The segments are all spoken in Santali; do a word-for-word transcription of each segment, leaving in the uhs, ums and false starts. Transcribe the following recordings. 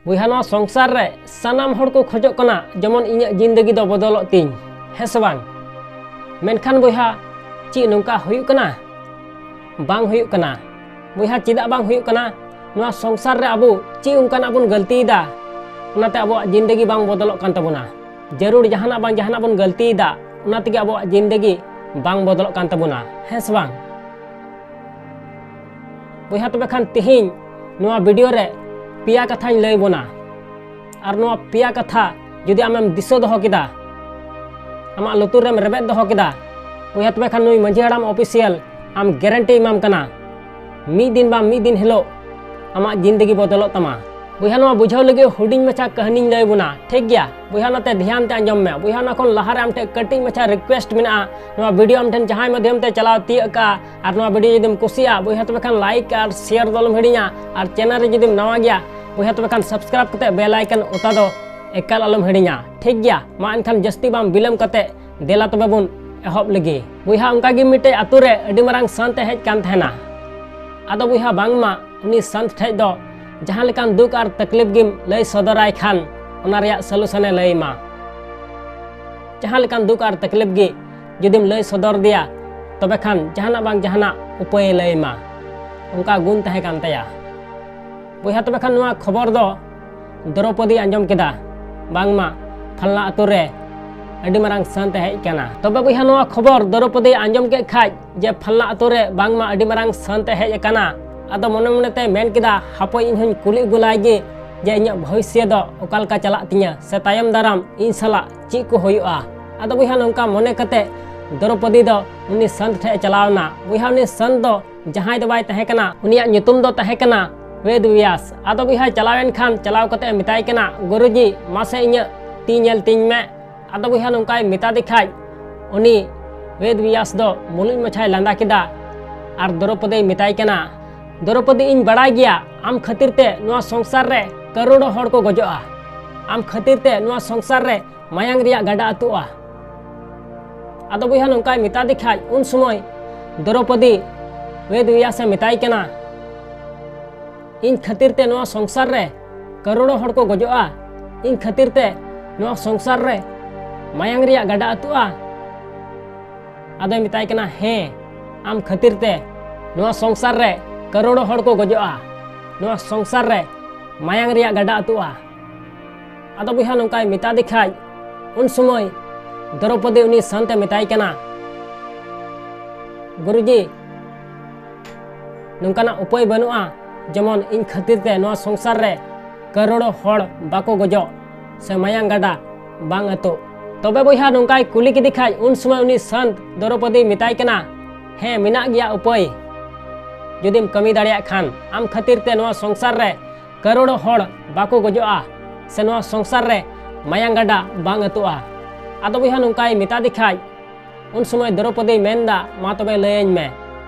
ᱵᱚᱭᱦᱟ, ᱱᱚᱣᱟ ᱥᱚᱝᱥᱟᱨ ᱨᱮ ᱥᱟᱱᱟᱢ ᱦᱚᱲ ᱠᱚ ᱠᱷᱚᱡᱚᱜ ᱠᱟᱱᱟ ᱡᱮᱢᱚᱱ ᱤᱧᱟᱹᱜ ᱡᱤᱱᱫᱮᱜᱤ ᱫᱚ ᱵᱚᱫᱚᱞᱚᱜ ᱛᱤᱧ, ᱦᱮᱸ ᱥᱮ ᱵᱟᱝ? ᱢᱮᱱᱠᱷᱟᱱ ᱵᱚᱭᱦᱟ, ᱪᱮᱫ ᱱᱚᱝᱠᱟ ᱦᱩᱭᱩᱜ ᱠᱟᱱᱟ? ᱵᱟᱝ ᱦᱩᱭᱩᱜ ᱠᱟᱱᱟ᱾ ᱵᱚᱭᱦᱟ, ᱪᱮᱫᱟᱜ ᱵᱟᱝ ᱦᱩᱭᱩᱜ ᱠᱟᱱᱟ? ᱱᱚᱣᱟ ᱥᱚᱝᱥᱟᱨ ᱨᱮ ᱟᱵᱚ ᱪᱮᱫ ᱚᱱᱠᱟᱱᱟᱜ ᱵᱚᱱ ᱜᱟᱹᱞᱛᱤᱭᱮᱫᱟ, ᱚᱱᱟᱛᱮ ᱟᱵᱚᱣᱟᱜ ᱡᱤᱱᱫᱮᱜᱤ ᱵᱟᱝ ᱵᱚᱫᱚᱞᱚᱜ ᱠᱟᱱ ᱛᱟᱵᱚᱱᱟ? ᱡᱟᱹᱨᱩᱲ ᱡᱟᱦᱟᱱᱟᱜ ᱵᱟᱝ ᱡᱟᱦᱟᱱᱟᱜ ᱵᱚᱱ ᱜᱟᱹᱞᱛᱤᱭᱮᱫᱟ, ᱚᱱᱟ ᱛᱮᱜᱮ ᱟᱵᱚᱣᱟᱜ ᱡᱤᱱᱫᱮᱜᱤ ᱵᱟᱝ ᱵᱚᱫᱚᱞᱚᱜ ᱠᱟᱱ ᱛᱟᱵᱚᱱᱟ, ᱦᱮᱸ ᱥᱮ ᱵᱟᱝ? ᱵᱚᱭᱦᱟ, ᱛᱚᱵᱮ ᱠᱷᱟᱱ ᱛᱮᱦᱮᱧ ᱱᱚᱣᱟ ᱵᱷᱤᱰᱤᱭᱳ ᱨᱮ ᱯᱮᱭᱟ ᱠᱟᱛᱷᱟᱧ ᱞᱟᱹᱭ ᱵᱚᱱᱟ᱾ ᱟᱨ ᱱᱚᱣᱟ ᱯᱮᱭᱟ ᱠᱟᱛᱷᱟ ᱡᱩᱫᱤ ᱟᱢᱮᱢ ᱫᱤᱥᱟᱹ ᱫᱚᱦᱚ ᱠᱮᱫᱟ, ᱟᱢᱟᱜ ᱞᱩᱛᱩᱨ ᱨᱮᱢ ᱨᱮᱵᱮᱫ ᱫᱚᱦᱚ ᱠᱮᱫᱟ, ᱵᱚᱭᱦᱟ, ᱛᱚᱵᱮ ᱠᱷᱟᱱ ᱱᱩᱭ ᱢᱟᱹᱡᱷᱤ ᱦᱟᱲᱟᱢ ᱚᱯᱷᱤᱥᱤᱭᱟᱞ ᱟᱢ ᱜᱮᱨᱮᱱᱴᱤ ᱮᱢᱟᱢ ᱠᱟᱱᱟ, ᱢᱤᱫ ᱫᱤᱱ ᱵᱟᱝ ᱢᱤᱫ ᱫᱤᱱ ᱦᱤᱞᱳᱜ ᱟᱢᱟᱜ ᱡᱤᱱᱫᱮᱜᱤ ᱵᱚᱫᱚᱞᱚᱜ ᱛᱟᱢᱟ᱾ ᱵᱚᱭᱦᱟ, ᱱᱚᱣᱟ ᱵᱩᱡᱷᱟᱹᱣ ᱞᱟᱹᱜᱤᱫ ᱦᱩᱰᱤᱧ ᱢᱟᱪᱷᱟ ᱠᱟᱹᱦᱱᱤᱧ ᱞᱟᱹᱭ ᱵᱚᱱᱟ, ᱴᱷᱤᱠ ᱜᱮᱭᱟ? ᱵᱚᱭᱦᱟ, ᱚᱱᱟᱛᱮ ᱫᱷᱮᱭᱟᱱ ᱛᱮ ᱟᱸᱡᱚᱢ ᱢᱮ᱾ ᱵᱚᱭᱦᱟ, ᱚᱱᱟ ᱠᱷᱚᱱ ᱞᱟᱦᱟᱨᱮ ᱟᱢ ᱴᱷᱮᱱ ᱠᱟᱹᱴᱤᱡ ᱢᱟᱪᱷᱟ ᱨᱤᱠᱩᱭᱮᱥᱴ ᱢᱮᱱᱟᱜᱼᱟ, ᱱᱚᱣᱟ ᱵᱷᱤᱰᱤᱭᱳ ᱟᱢ ᱴᱷᱮᱱ ᱡᱟᱦᱟᱸᱭ ᱢᱟᱫᱽᱫᱷᱚᱢ ᱛᱮ ᱪᱟᱞᱟᱣ ᱛᱤᱭᱟᱹᱜ ᱠᱟᱜᱼᱟ, ᱟᱨ ᱱᱚᱣᱟ ᱵᱷᱤᱰᱤᱭᱳ ᱡᱩᱫᱤᱢ ᱠᱩᱥᱤᱭᱟᱜᱼᱟ, ᱵᱚᱭᱦᱟ, ᱛᱚᱵᱮ ᱠᱷᱟᱱ ᱞᱟᱭᱤᱠ ᱟᱨ ᱥᱮᱭᱟᱨ ᱫᱚ ᱟᱞᱚᱢ ᱦᱤᱲᱤᱧᱟ᱾ ᱟᱨ ᱪᱮᱱᱮᱞ ᱨᱮ ᱡᱩᱫᱤᱢ ᱱᱟᱣᱟ ᱜᱮᱭᱟ, ᱵᱚᱭᱦᱟ, ᱛᱚᱵᱮ ᱠᱷᱟᱱ ᱥᱟᱵᱥᱠᱨᱟᱭᱤᱵ ᱠᱟᱛᱮ ᱵᱮᱞ ᱟᱭᱠᱚᱱ ᱚᱛᱟ ᱫᱚ ᱮᱠᱟᱞ ᱟᱞᱚᱢ ᱦᱤᱲᱤᱧᱟ, ᱴᱷᱤᱠ ᱜᱮᱭᱟ? ᱢᱟ ᱮᱱᱠᱷᱟᱱ ᱡᱟᱹᱥᱛᱤ ᱵᱟᱝ ᱵᱤᱞᱚᱢ ᱠᱟᱛᱮ ᱫᱮᱞᱟ ᱛᱚᱵᱮ ᱵᱚᱱ ᱮᱦᱚᱵ ᱞᱮᱜᱮ᱾ ᱵᱚᱭᱦᱟ, ᱚᱱᱠᱟ ᱜᱮ ᱢᱤᱫᱴᱮᱡ ᱟᱛᱳ ᱨᱮ ᱟᱹᱰᱤ ᱢᱟᱨᱟᱝ ᱥᱟᱱᱛ ᱮ ᱦᱮᱡ ᱠᱟᱱ ᱛᱟᱦᱮᱱᱟ᱾ ᱟᱫᱚ ᱵᱚᱭᱦᱟ, ᱵᱟᱝᱢᱟ ᱩᱱᱤ ᱥᱟᱱᱛ ᱴᱷᱮᱡ ᱫᱚ ᱡᱟᱦᱟᱸ ᱞᱮᱠᱟᱱ ᱫᱩᱠ ᱟᱨ ᱛᱟᱠᱞᱤᱯ ᱜᱮᱢ ᱞᱟᱹᱭ ᱥᱚᱫᱚᱨᱟᱭ ᱠᱷᱟᱱ, ᱚᱱᱟ ᱨᱮᱭᱟᱜ ᱥᱚᱞᱩᱥᱚᱱᱮ ᱞᱟᱹᱭ ᱟᱢᱟ᱾ ᱡᱟᱦᱟᱸ ᱞᱮᱠᱟᱱ ᱫᱩᱠ ᱟᱨ ᱛᱟᱠᱞᱤᱯ ᱜᱮ ᱡᱩᱫᱤᱢ ᱞᱟᱹᱭ ᱥᱚᱫᱚᱨ ᱟᱫᱮᱭᱟ, ᱛᱚᱵᱮ ᱠᱷᱟᱱ ᱡᱟᱦᱟᱱᱟᱜ ᱵᱟᱝ ᱡᱟᱦᱟᱱᱟᱜ ᱩᱯᱟᱹᱭᱮ ᱞᱟᱹᱭ ᱟᱢᱟ᱾ ᱚᱱᱠᱟ ᱜᱩᱱ ᱛᱟᱦᱮᱸ ᱠᱟᱱ ᱛᱟᱭᱟ᱾ ᱵᱚᱭᱦᱟ, ᱛᱚᱵᱮ ᱠᱷᱟᱱ ᱱᱚᱣᱟ ᱠᱷᱚᱵᱚᱨ ᱫᱚ ᱫᱨᱚᱯᱚᱫᱤ ᱟᱸᱡᱚᱢ ᱠᱮᱫᱟ, ᱵᱟᱝᱢᱟ ᱯᱷᱟᱞᱱᱟ ᱟᱛᱳ ᱨᱮ ᱟᱹᱰᱤ ᱢᱟᱨᱟᱝ ᱥᱟᱱᱛ ᱮ ᱦᱮᱡ ᱠᱟᱱᱟ᱾ ᱛᱚᱵᱮ ᱵᱚᱭᱦᱟ, ᱱᱚᱣᱟ ᱠᱷᱚᱵᱚᱨ ᱫᱨᱚᱯᱚᱫᱤ ᱟᱸᱡᱚᱢ ᱠᱮᱫ ᱠᱷᱟᱡ ᱡᱮ ᱯᱷᱟᱞᱱᱟ ᱟᱛᱳ ᱨᱮ ᱵᱟᱝᱢᱟ ᱟᱹᱰᱤ ᱢᱟᱨᱟᱝ ᱥᱟᱱᱛ ᱮ ᱦᱮᱡ ᱟᱠᱟᱱᱟ, ᱟᱫᱚ ᱢᱚᱱᱮ ᱢᱚᱱᱮᱛᱮ ᱢᱮᱱ ᱠᱮᱫᱟ, ᱦᱟᱯᱳᱭ ᱤᱧ ᱦᱚᱧ ᱠᱩᱞᱤ ᱟᱹᱜᱩ ᱞᱟᱭ ᱜᱮ ᱡᱮ ᱤᱧᱟᱹᱜ ᱵᱷᱚᱵᱤᱥᱥᱚ ᱫᱚ ᱚᱠᱟ ᱞᱮᱠᱟ ᱪᱟᱞᱟᱜ ᱛᱤᱧᱟᱹ, ᱥᱮ ᱛᱟᱭᱚᱢ ᱫᱟᱨᱟᱢ ᱤᱧ ᱥᱟᱞᱟᱜ ᱪᱮᱫ ᱠᱚ ᱦᱩᱭᱩᱜᱼᱟ᱾ ᱟᱫᱚ ᱵᱚᱭᱦᱟ, ᱱᱚᱝᱠᱟ ᱢᱚᱱᱮ ᱠᱟᱛᱮ ᱫᱨᱚᱯᱚᱫᱤ ᱫᱚ ᱩᱱᱤ ᱥᱟᱱᱛ ᱴᱷᱮᱡ ᱮ ᱪᱟᱞᱟᱣ ᱮᱱᱟ᱾ ᱵᱚᱭᱦᱟ, ᱩᱱᱤ ᱥᱟᱱᱛ ᱫᱚ ᱡᱟᱦᱟᱸᱭ ᱫᱚ ᱵᱟᱭ ᱛᱟᱦᱮᱸ ᱠᱟᱱᱟ, ᱩᱱᱤᱭᱟᱜ ᱧᱩᱛᱩᱢ ᱫᱚ ᱛᱟᱦᱮᱸ ᱠᱟᱱᱟ ᱵᱮᱫ ᱵᱮᱭᱟᱥ᱾ ᱟᱫᱚ ᱵᱚᱭᱦᱟ, ᱪᱟᱞᱟᱣᱮᱱ ᱠᱷᱟᱱ ᱪᱟᱞᱟᱣ ᱠᱟᱛᱮ ᱮ ᱢᱮᱛᱟᱭ ᱠᱟᱱᱟ, ᱜᱩᱨᱩᱡᱤ, ᱢᱟᱥᱮ ᱤᱧᱟᱹᱜ ᱛᱤ ᱧᱮᱞ ᱛᱤᱧ ᱢᱮ᱾ ᱟᱫᱚ ᱵᱚᱭᱦᱟ, ᱱᱚᱝᱠᱟᱭ ᱢᱮᱛᱟ ᱫᱮ ᱠᱷᱟᱡ, ᱩᱱᱤ ᱵᱮᱫ ᱵᱮᱭᱟᱥ ᱫᱚ ᱢᱩᱞᱩᱡ ᱢᱟᱪᱷᱟᱭ ᱞᱟᱸᱫᱟ ᱠᱮᱫᱟ ᱟᱨ ᱫᱨᱚᱯᱚᱫᱤᱭ ᱢᱮᱛᱟᱭ ᱠᱟᱱᱟ, ᱫᱨᱚᱯᱚᱫᱤ, ᱤᱧ ᱵᱟᱲᱟᱭ ᱜᱮᱭᱟ ᱟᱢ ᱠᱷᱟᱹᱛᱤᱨ ᱛᱮ ᱱᱚᱣᱟ ᱥᱚᱝᱥᱟᱨ ᱨᱮ ᱠᱟᱨᱳᱲᱚ ᱦᱚᱲ ᱠᱚ ᱜᱚᱡᱚᱜᱼᱟ, ᱟᱢ ᱠᱷᱟᱹᱛᱤᱨ ᱛᱮ ᱱᱚᱣᱟ ᱥᱚᱝᱥᱟᱨ ᱨᱮ ᱢᱟᱭᱟᱝ ᱨᱮᱭᱟᱜ ᱜᱟᱰᱟ ᱟᱹᱛᱩᱜᱼᱟ᱾ ᱟᱫᱚ ᱵᱚᱭᱦᱟ, ᱱᱚᱝᱠᱟᱭ ᱢᱮᱛᱟ ᱫᱮ ᱠᱷᱟᱡ, ᱩᱱ ᱥᱚᱢᱚᱭ ᱫᱨᱚᱯᱚᱫᱤ ᱵᱮᱫ ᱵᱮᱭᱟᱥᱮ ᱢᱮᱛᱟᱭ ᱠᱟᱱᱟ, ᱤᱧ ᱠᱷᱟᱹᱛᱤᱨ ᱛᱮ ᱱᱚᱣᱟ ᱥᱚᱝᱥᱟᱨ ᱨᱮ ᱠᱟᱨᱳᱲᱚ ᱦᱚᱲ ᱠᱚ ᱜᱚᱡᱚᱜᱼᱟ ᱤᱧ ᱠᱷᱟᱹᱛᱤᱨ ᱛᱮ, ᱱᱚᱣᱟ ᱥᱚᱝᱥᱟᱨ ᱨᱮ ᱢᱟᱭᱟᱝ ᱨᱮᱭᱟᱜ ᱜᱟᱰᱟ ᱟᱹᱛᱩᱜᱼᱟ? ᱟᱫᱚᱭ ᱢᱮᱛᱟᱭ ᱠᱟᱱᱟ, ᱦᱮᱸ, ᱟᱢ ᱠᱷᱟᱹᱛᱤᱨ ᱛᱮ ᱱᱚᱣᱟ ᱥᱚᱝᱥᱟᱨ ᱨᱮ ᱠᱟᱨᱳᱲᱚ ᱦᱚᱲ ᱠᱚ ᱜᱚᱡᱚᱜᱼᱟ, ᱱᱚᱣᱟ ᱥᱚᱝᱥᱟᱨ ᱨᱮ ᱢᱟᱭᱟᱝ ᱨᱮᱭᱟᱜ ᱜᱟᱰᱟ ᱟᱹᱛᱩᱜᱼᱟ᱾ ᱟᱫᱚ ᱵᱚᱭᱦᱟ ᱱᱚᱝᱠᱟᱭ ᱢᱮᱛᱟ ᱫᱮ ᱠᱷᱟᱡ, ᱩᱱ ᱥᱚᱢᱚᱭ ᱫᱨᱚᱯᱚᱫᱤ ᱩᱱᱤ ᱥᱟᱱᱛᱮ ᱢᱮᱛᱟᱭ ᱠᱟᱱᱟ, ᱜᱩᱨᱩᱡᱤ, ᱱᱚᱝᱠᱟᱱᱟᱜ ᱩᱯᱟᱹᱭ ᱵᱟᱹᱱᱩᱜᱼᱟ ᱡᱮᱢᱚᱱ ᱤᱧ ᱠᱷᱟᱹᱛᱤᱨ ᱛᱮ ᱱᱚᱣᱟ ᱥᱚᱝᱥᱟᱨ ᱨᱮ ᱠᱟᱨᱳᱲᱚ ᱦᱚᱲ ᱵᱟᱠᱚ ᱜᱚᱡᱚᱜ ᱥᱮ ᱢᱟᱭᱟᱝ ᱜᱟᱰᱟ ᱵᱟᱝ ᱟᱹᱛᱩᱜ? ᱛᱚᱵᱮ ᱵᱚᱭᱦᱟ ᱱᱚᱝᱠᱟᱭ ᱠᱩᱞᱤ ᱠᱮᱫᱮ ᱠᱷᱟᱡ, ᱩᱱ ᱥᱚᱢᱚᱭ ᱩᱱᱤ ᱥᱟᱱᱛ ᱫᱨᱚᱯᱚᱫᱤ ᱢᱮᱛᱟᱭ ᱠᱟᱱᱟ, ᱦᱮᱸ, ᱢᱮᱱᱟᱜ ᱜᱮᱭᱟ ᱩᱯᱟᱹᱭ᱾ ᱡᱩᱫᱤᱢ ᱠᱟᱹᱢᱤ ᱫᱟᱲᱮᱭᱟᱜ ᱠᱷᱟᱱ, ᱟᱢ ᱠᱷᱟᱹᱛᱤᱨ ᱛᱮ ᱱᱚᱣᱟ ᱥᱚᱝᱥᱟᱨ ᱨᱮ ᱠᱟᱨᱳᱲᱚ ᱦᱚᱲ ᱵᱟᱠᱚ ᱜᱚᱡᱚᱜᱼᱟ ᱥᱮ ᱱᱚᱣᱟ ᱥᱚᱝᱥᱟᱨ ᱨᱮ ᱢᱟᱭᱟᱝ ᱜᱟᱰᱟ ᱵᱟᱝ ᱟᱹᱛᱩᱜᱼᱟ᱾ ᱟᱫᱚ ᱵᱚᱭᱦᱟ ᱱᱚᱝᱠᱟᱭ ᱢᱮᱛᱟ ᱫᱮ ᱠᱷᱟᱡ, ᱩᱱ ᱥᱚᱢᱚᱭ ᱫᱨᱚᱯᱚᱫᱤᱭ ᱢᱮᱱᱫᱟ, ᱢᱟ ᱛᱚᱵᱮ ᱞᱟᱹᱭᱟᱹᱧ ᱢᱮ᱾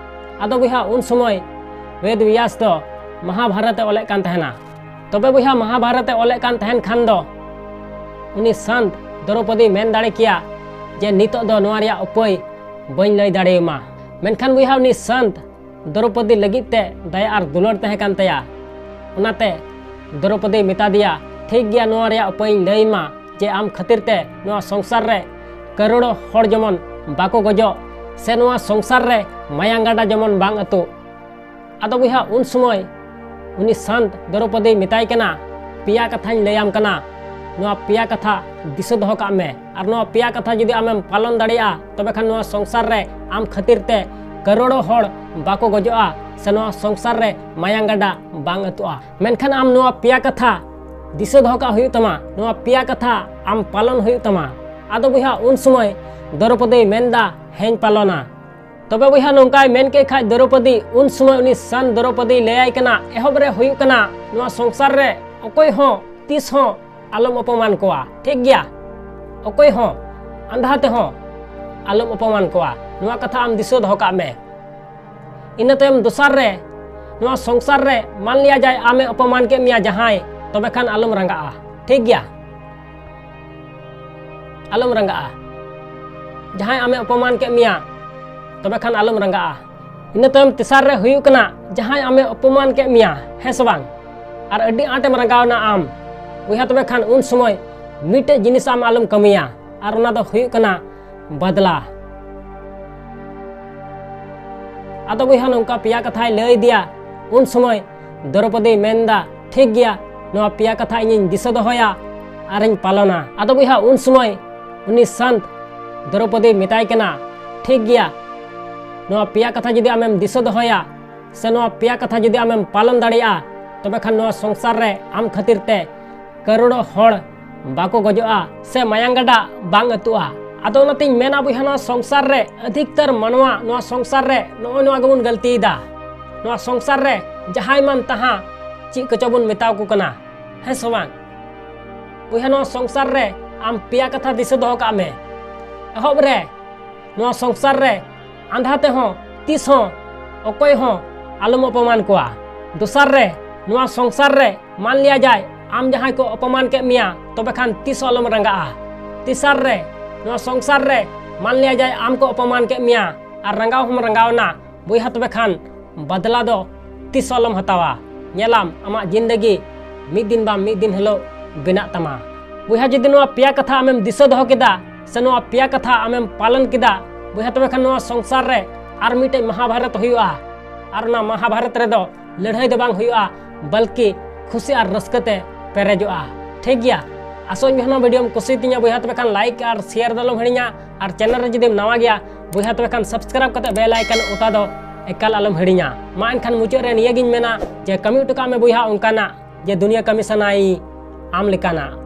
ᱟᱫᱚ ᱵᱚᱭᱦᱟ ᱩᱱ ᱥᱚᱢᱚᱭ ᱵᱮᱫ ᱵᱮᱭᱟᱥ ᱫᱚ ᱢᱚᱦᱟᱵᱷᱟᱨᱚᱛ ᱮ ᱚᱞᱮᱫ ᱠᱟᱱ ᱛᱟᱦᱮᱱᱟ᱾ ᱛᱚᱵᱮ ᱵᱚᱭᱦᱟ ᱢᱚᱦᱟᱵᱷᱟᱨᱚᱛ ᱮ ᱚᱞᱮᱫ ᱠᱟᱱ ᱛᱟᱦᱮᱱ ᱠᱷᱟᱱ ᱫᱚ ᱩᱱᱤ ᱥᱟᱱᱛ ᱫᱨᱚᱯᱚᱫᱤᱭ ᱢᱮᱱ ᱫᱟᱲᱮ ᱠᱮᱭᱟ ᱡᱮ ᱱᱤᱛᱚᱜ ᱫᱚ ᱱᱚᱣᱟ ᱨᱮᱭᱟᱜ ᱩᱯᱟᱹᱭ ᱵᱟᱹᱧ ᱞᱟᱹᱭ ᱫᱟᱲᱮᱭᱟᱢᱟ᱾ ᱢᱮᱱᱠᱷᱟᱱ ᱵᱚᱭᱦᱟ ᱩᱱᱤ ᱥᱟᱱᱛ ᱫᱨᱚᱯᱚᱫᱤ ᱞᱟᱹᱜᱤᱫ ᱛᱮ ᱫᱟᱭᱟ ᱟᱨ ᱫᱩᱞᱟᱹᱲ ᱛᱟᱦᱮᱸ ᱠᱟᱱ ᱛᱟᱭᱟ᱾ ᱚᱱᱟᱛᱮ ᱫᱨᱚᱯᱚᱫᱤᱭ ᱢᱮᱛᱟ ᱫᱮᱭᱟ, ᱴᱷᱤᱠ ᱜᱮᱭᱟ, ᱱᱚᱣᱟ ᱨᱮᱭᱟᱜ ᱩᱯᱟᱹᱭᱤᱧ ᱞᱟᱹᱭ ᱟᱢᱟ ᱡᱮ ᱟᱢ ᱠᱷᱟᱹᱛᱤᱨ ᱛᱮ ᱱᱚᱣᱟ ᱥᱚᱝᱥᱟᱨ ᱨᱮ ᱠᱟᱨᱳᱲᱚ ᱦᱚᱲ ᱡᱮᱢᱚᱱ ᱵᱟᱠᱚ ᱜᱚᱡᱚᱜ ᱥᱮ ᱱᱚᱣᱟ ᱥᱚᱝᱥᱟᱨ ᱨᱮ ᱢᱟᱭᱟᱝ ᱜᱟᱰᱟ ᱡᱮᱢᱚᱱ ᱵᱟᱝ ᱟᱹᱛᱩᱜ᱾ ᱟᱫᱚ ᱵᱚᱭᱦᱟ ᱩᱱ ᱥᱚᱢᱚᱭ ᱩᱱᱤ ᱥᱟᱱᱛ ᱫᱨᱚᱯᱚᱫᱤᱭ ᱢᱮᱛᱟᱭ ᱠᱟᱱᱟ, ᱯᱮᱭᱟ ᱠᱟᱛᱷᱟᱧ ᱞᱟᱹᱭᱟᱢ ᱠᱟᱱᱟ, ᱱᱚᱣᱟ ᱯᱮᱭᱟ ᱠᱟᱛᱷᱟ ᱫᱤᱥᱟᱹ ᱫᱚᱦᱚ ᱠᱟᱜ ᱢᱮ᱾ ᱟᱨ ᱱᱚᱣᱟ ᱯᱮᱭᱟ ᱠᱟᱛᱷᱟ ᱡᱩᱫᱤ ᱟᱢᱮᱢ ᱯᱟᱞᱚᱱ ᱫᱟᱲᱮᱭᱟᱜᱼᱟ, ᱛᱚᱵᱮ ᱠᱷᱟᱱ ᱱᱚᱣᱟ ᱥᱚᱝᱥᱟᱨ ᱨᱮ ᱟᱢ ᱠᱷᱟᱹᱛᱤᱨ ᱛᱮ ᱠᱟᱨᱳᱲᱚ ᱦᱚᱲ ᱵᱟᱠᱚ ᱜᱚᱡᱚᱜᱼᱟ ᱥᱮ ᱱᱚᱣᱟ ᱥᱚᱝᱥᱟᱨ ᱨᱮ ᱢᱟᱭᱟᱝ ᱜᱟᱰᱟ ᱵᱟᱝ ᱟᱹᱛᱩᱜᱼᱟ᱾ ᱢᱮᱱᱠᱷᱟᱱ ᱟᱢ ᱱᱚᱣᱟ ᱯᱮᱭᱟ ᱠᱟᱛᱷᱟ ᱫᱤᱥᱟᱹ ᱫᱚᱦᱚ ᱠᱟᱜ ᱦᱩᱭᱩᱜ ᱛᱟᱢᱟ, ᱱᱚᱣᱟ ᱯᱮᱭᱟ ᱠᱟᱛᱷᱟ ᱟᱢ ᱯᱟᱞᱚᱱ ᱦᱩᱭᱩᱜ ᱛᱟᱢᱟ᱾ ᱟᱫᱚ ᱵᱚᱭᱦᱟ ᱩᱱ ᱥᱚᱢᱚᱭ ᱫᱨᱚᱯᱚᱫᱤᱭ ᱢᱮᱱᱫᱟ, ᱦᱮᱸᱧ ᱯᱟᱞᱚᱱᱟ᱾ ᱛᱚᱵᱮ ᱵᱚᱭᱦᱟ ᱱᱚᱝᱠᱟᱭ ᱢᱮᱱ ᱠᱮᱫ ᱠᱷᱟᱡ ᱫᱨᱚᱯᱚᱫᱤ, ᱩᱱ ᱥᱚᱢᱚᱭ ᱩᱱᱤ ᱥᱟᱱ ᱫᱨᱚᱯᱚᱫᱤᱭ ᱞᱟᱹᱭᱟᱭ ᱠᱟᱱᱟ, ᱮᱦᱚᱵ ᱨᱮ ᱦᱩᱭᱩᱜ ᱠᱟᱱᱟ ᱱᱚᱣᱟ ᱥᱚᱝᱥᱟᱨ ᱨᱮ ᱚᱠᱚᱭ ᱦᱚᱸ ᱛᱤᱥ ᱦᱚᱸ ᱟᱞᱚᱢ ᱚᱯᱚᱢᱟᱱ ᱠᱚᱣᱟ, ᱴᱷᱤᱠ ᱜᱮᱭᱟ? ᱚᱠᱚᱭ ᱦᱚᱸ ᱟᱸᱫᱷᱟ ᱛᱮᱦᱚᱸ ᱟᱞᱚᱢ ᱚᱯᱚᱢᱟᱱ ᱠᱚᱣᱟ, ᱱᱚᱣᱟ ᱠᱟᱛᱷᱟ ᱟᱢ ᱫᱤᱥᱟᱹ ᱫᱚᱦᱚ ᱠᱟᱜ ᱢᱮ᱾ ᱤᱱᱟᱹ ᱛᱟᱭᱚᱢ ᱫᱚᱥᱟᱨ ᱨᱮ, ᱱᱚᱣᱟ ᱥᱚᱝᱥᱟᱨ ᱨᱮ ᱢᱟᱱ ᱞᱤᱭᱟ ᱡᱟᱭ ᱟᱢᱮ ᱚᱯᱚᱢᱟᱱ ᱠᱮᱫ ᱢᱮᱭᱟ ᱡᱟᱦᱟᱸᱭ, ᱛᱚᱵᱮ ᱠᱷᱟᱱ ᱟᱞᱚᱢ ᱨᱟᱸᱜᱟᱜᱼᱟ, ᱴᱷᱤᱠ ᱜᱮᱭᱟ? ᱟᱞᱚᱢ ᱨᱟᱸᱜᱟᱜᱼᱟ᱾ ᱡᱟᱦᱟᱸᱭ ᱟᱢᱮ ᱚᱯᱚᱢᱟᱱ ᱠᱮᱫ ᱢᱮᱭᱟ, ᱛᱚᱵᱮ ᱠᱷᱟᱱ ᱟᱞᱚᱢ ᱨᱟᱸᱜᱟᱜᱼᱟ᱾ ᱤᱱᱟᱹ ᱛᱟᱭᱚᱢ ᱛᱮᱥᱟᱨ ᱨᱮ ᱦᱩᱭᱩᱜ ᱠᱟᱱᱟ, ᱡᱟᱦᱟᱸᱭ ᱟᱢᱮ ᱚᱯᱚᱢᱟᱱ ᱠᱮᱫ ᱢᱮᱭᱟ, ᱦᱮᱸ ᱥᱮ ᱵᱟᱝ? ᱟᱨ ᱟᱹᱰᱤ ᱟᱸᱴᱮᱢ ᱨᱟᱸᱜᱟᱣᱱᱟ ᱟᱢ, ᱵᱚᱭᱦᱟ, ᱛᱚᱵᱮ ᱠᱷᱟᱱ ᱩᱱ ᱥᱚᱢᱚᱭ ᱢᱤᱫᱴᱮᱡ ᱡᱤᱱᱤᱥ ᱟᱢ ᱟᱞᱚᱢ ᱠᱟᱹᱢᱤᱭᱟ, ᱟᱨ ᱚᱱᱟ ᱫᱚ ᱦᱩᱭᱩᱜ ᱠᱟᱱᱟ ᱵᱟᱫᱞᱟ᱾ ᱟᱫᱚ ᱵᱚᱭᱦᱟ, ᱱᱚᱝᱠᱟ ᱯᱮᱭᱟ ᱠᱟᱛᱷᱟᱭ ᱞᱟᱹᱭ ᱤᱫᱤᱭᱟ᱾ ᱩᱱ ᱥᱚᱢᱚᱭ ᱫᱨᱚᱯᱚᱫᱤᱭ ᱢᱮᱱᱫᱟ, "ᱴᱷᱤᱠ ᱜᱮᱭᱟ, ᱱᱚᱣᱟ ᱯᱮᱭᱟ ᱠᱟᱛᱷᱟ ᱤᱧᱤᱧ ᱫᱤᱥᱟᱹ ᱫᱚᱦᱚᱭᱟ ᱟᱨᱤᱧ ᱯᱟᱞᱚᱱᱟ᱾" ᱟᱫᱚ ᱵᱚᱭᱦᱟ, ᱩᱱ ᱥᱚᱢᱚᱭ ᱩᱱᱤ ᱥᱟᱱᱛ ᱫᱨᱚᱯᱚᱫᱤᱭ ᱢᱮᱛᱟᱭ ᱠᱟᱱᱟ, "ᱴᱷᱤᱠ ᱜᱮᱭᱟ, ᱱᱚᱣᱟ ᱯᱮᱭᱟ ᱠᱟᱛᱷᱟ ᱡᱩᱫᱤ ᱟᱢᱮᱢ ᱫᱤᱥᱟᱹ ᱫᱚᱦᱚᱭᱟ ᱥᱮ ᱱᱚᱣᱟ ᱯᱮᱭᱟ ᱠᱟᱛᱷᱟ ᱡᱩᱫᱤ ᱟᱢᱮᱢ ᱯᱟᱞᱚᱱ ᱫᱟᱲᱮᱭᱟᱜᱼᱟ, ᱛᱚᱵᱮ ᱠᱷᱟᱱ ᱱᱚᱣᱟ ᱥᱚᱝᱥᱟᱨ ᱨᱮ ᱟᱢ ᱠᱷᱟᱹᱛᱤᱨ ᱛᱮ ᱠᱟᱨᱳᱲᱚ ᱦᱚᱲ ᱵᱟᱠᱚ ᱜᱚᱡᱚᱜᱼᱟ ᱥᱮ ᱢᱟᱭᱟᱝ ᱜᱟᱰᱟ ᱵᱟᱝ ᱟᱹᱛᱩᱜᱼᱟ᱾" ᱟᱫᱚ ᱚᱱᱟᱛᱤᱧ ᱢᱮᱱᱟ ᱵᱚᱭᱦᱟ, ᱱᱚᱣᱟ ᱥᱚᱝᱥᱟᱨ ᱨᱮ ᱟᱹᱫᱷᱤᱠᱛᱟᱨ ᱢᱟᱱᱣᱟ, ᱱᱚᱣᱟ ᱥᱚᱝᱥᱟᱨ ᱨᱮ ᱱᱚᱜᱼᱚᱭ ᱱᱚᱣᱟ ᱜᱮᱵᱚᱱ ᱜᱟᱹᱞᱛᱤᱭᱮᱫᱟ᱾ ᱱᱚᱣᱟ ᱥᱚᱝᱥᱟᱨ ᱨᱮ ᱡᱟᱦᱟᱸᱭ ᱢᱟᱱ ᱛᱟᱦᱟᱸ ᱪᱮᱫ ᱠᱚᱪᱚ ᱵᱚᱱ ᱢᱮᱛᱟᱣ ᱠᱚ ᱠᱟᱱᱟ, ᱦᱮᱸ ᱥᱮ ᱵᱟᱝ? ᱵᱚᱭᱦᱟ, ᱱᱚᱣᱟ ᱥᱚᱝᱥᱟᱨ ᱨᱮ ᱟᱢ ᱯᱮᱭᱟ ᱠᱟᱛᱷᱟ ᱫᱤᱥᱟᱹ ᱫᱚᱦᱚ ᱠᱟᱜ ᱢᱮ᱾ ᱮᱦᱚᱵ ᱨᱮ, ᱱᱚᱣᱟ ᱥᱚᱝᱥᱟᱨ ᱨᱮ ᱟᱸᱫᱷᱟ ᱛᱮᱦᱚᱸ ᱛᱤᱥ ᱦᱚᱸ ᱚᱠᱚᱭ ᱦᱚᱸ ᱟᱞᱚᱢ ᱚᱯᱚᱢᱟᱱ ᱠᱚᱣᱟ᱾ ᱫᱚᱥᱟᱨ ᱨᱮ, ᱱᱚᱣᱟ ᱥᱚᱝᱥᱟᱨ ᱨᱮ ᱢᱟᱱ ᱞᱤᱭᱟ ᱡᱟᱭ, ᱟᱢ ᱡᱟᱦᱟᱸᱭ ᱠᱚ ᱚᱯᱚᱢᱟᱱ ᱠᱮᱫ ᱢᱮᱭᱟ, ᱛᱚᱵᱮ ᱠᱷᱟᱱ ᱛᱤᱥ ᱦᱚᱸ ᱟᱞᱚᱢ ᱨᱟᱸᱜᱟᱜᱼᱟ᱾ ᱛᱮᱥᱟᱨ ᱨᱮ, ᱱᱚᱣᱟ ᱥᱚᱝᱥᱟᱨ ᱨᱮ ᱢᱟᱱ ᱞᱤᱭᱟ ᱡᱟᱭ, ᱟᱢ ᱠᱚ ᱚᱯᱚᱢᱟᱱ ᱠᱮᱫ ᱢᱮᱭᱟ ᱟᱨ ᱨᱟᱸᱜᱟᱣ ᱦᱚᱸᱢ ᱨᱟᱸᱜᱟᱣᱱᱟ, ᱵᱚᱭᱦᱟ, ᱛᱚᱵᱮ ᱠᱷᱟᱱ ᱵᱟᱫᱞᱟ ᱫᱚ ᱛᱤᱥ ᱦᱚᱸ ᱟᱞᱚᱢ ᱦᱟᱛᱟᱣᱟ᱾ ᱧᱮᱞᱟᱢ, ᱟᱢᱟᱜ ᱡᱤᱱᱫᱮᱜᱤ ᱢᱤᱫ ᱫᱤᱱ ᱵᱟᱝ ᱢᱤᱫ ᱫᱤᱱ ᱦᱤᱞᱳᱜ ᱵᱮᱱᱟᱜ ᱛᱟᱢᱟ᱾ ᱵᱚᱭᱦᱟ, ᱡᱩᱫᱤ ᱱᱚᱣᱟ ᱯᱮᱭᱟ ᱠᱟᱛᱷᱟ ᱟᱢᱮᱢ ᱫᱤᱥᱟᱹ ᱫᱚᱦᱚ ᱠᱮᱫᱟ ᱥᱮ ᱱᱚᱣᱟ ᱯᱮᱭᱟ ᱠᱟᱛᱷᱟ ᱟᱢᱮᱢ ᱯᱟᱞᱚᱱ ᱠᱮᱫᱟ, ᱵᱚᱭᱦᱟ, ᱛᱚᱵᱮ ᱠᱷᱟᱱ ᱱᱚᱣᱟ ᱥᱚᱝᱥᱟᱨ ᱨᱮ ᱟᱨ ᱢᱤᱫᱴᱮᱡ ᱢᱟᱦᱟᱵᱷᱟᱨᱚᱛ ᱦᱩᱭᱩᱜᱼᱟ᱾ ᱟᱨ ᱚᱱᱟ ᱢᱟᱦᱟᱵᱷᱟᱨᱚᱛ ᱨᱮᱫᱚ ᱞᱟᱹᱲᱦᱟᱹᱭ ᱫᱚ ᱵᱟᱝ ᱦᱩᱭᱩᱜᱼᱟ, ᱵᱚᱞᱠᱤ ᱠᱷᱩᱥᱤ ᱟᱨ ᱨᱟᱹᱥᱠᱟᱹ ᱛᱮ ᱯᱮᱨᱮᱡᱚᱜᱼᱟ᱾ ᱴᱷᱤᱠ ᱜᱮᱭᱟ, ᱟᱥᱚᱜ ᱟᱹᱧ ᱵᱚᱭᱦᱟ, ᱱᱚᱣᱟ ᱵᱷᱤᱰᱤᱭᱳᱢ ᱠᱩᱥᱤ ᱛᱤᱧᱟ᱾ ᱵᱚᱭᱦᱟ, ᱛᱚᱵᱮ ᱠᱷᱟᱱ ᱞᱟᱭᱤᱠ ᱟᱨ ᱥᱮᱭᱟᱨ ᱫᱚ ᱟᱞᱚᱢ ᱦᱤᱲᱤᱧᱟ᱾ ᱟᱨ ᱪᱮᱱᱮᱞ ᱨᱮ ᱡᱩᱫᱤᱢ ᱱᱟᱣᱟ ᱜᱮᱭᱟ, ᱵᱚᱭᱦᱟ, ᱛᱚᱵᱮ ᱠᱷᱟᱱ ᱥᱟᱵᱥᱠᱨᱟᱭᱤᱵ ᱠᱟᱛᱮ ᱵᱮᱞ ᱟᱭᱠᱚᱱ ᱚᱛᱟ ᱫᱚ ᱮᱠᱟᱞ ᱟᱞᱚᱢ ᱦᱤᱲᱤᱧᱟ᱾ ᱢᱟ ᱮᱱᱠᱷᱟᱱ ᱢᱩᱪᱟᱹᱫ ᱨᱮ ᱱᱤᱭᱟᱹᱜᱤᱧ ᱢᱮᱱᱟ ᱡᱮ ᱠᱟᱹᱢᱤ ᱦᱚᱴᱚ ᱠᱟᱜ ᱢᱮ ᱵᱚᱭᱦᱟ ᱚᱱᱠᱟᱱᱟᱜ ᱡᱮ ᱫᱩᱱᱤᱭᱟᱹ ᱠᱟᱹᱢᱤ ᱥᱟᱱᱟᱭ ᱟᱢ ᱞᱮᱠᱟᱱᱟᱜ᱾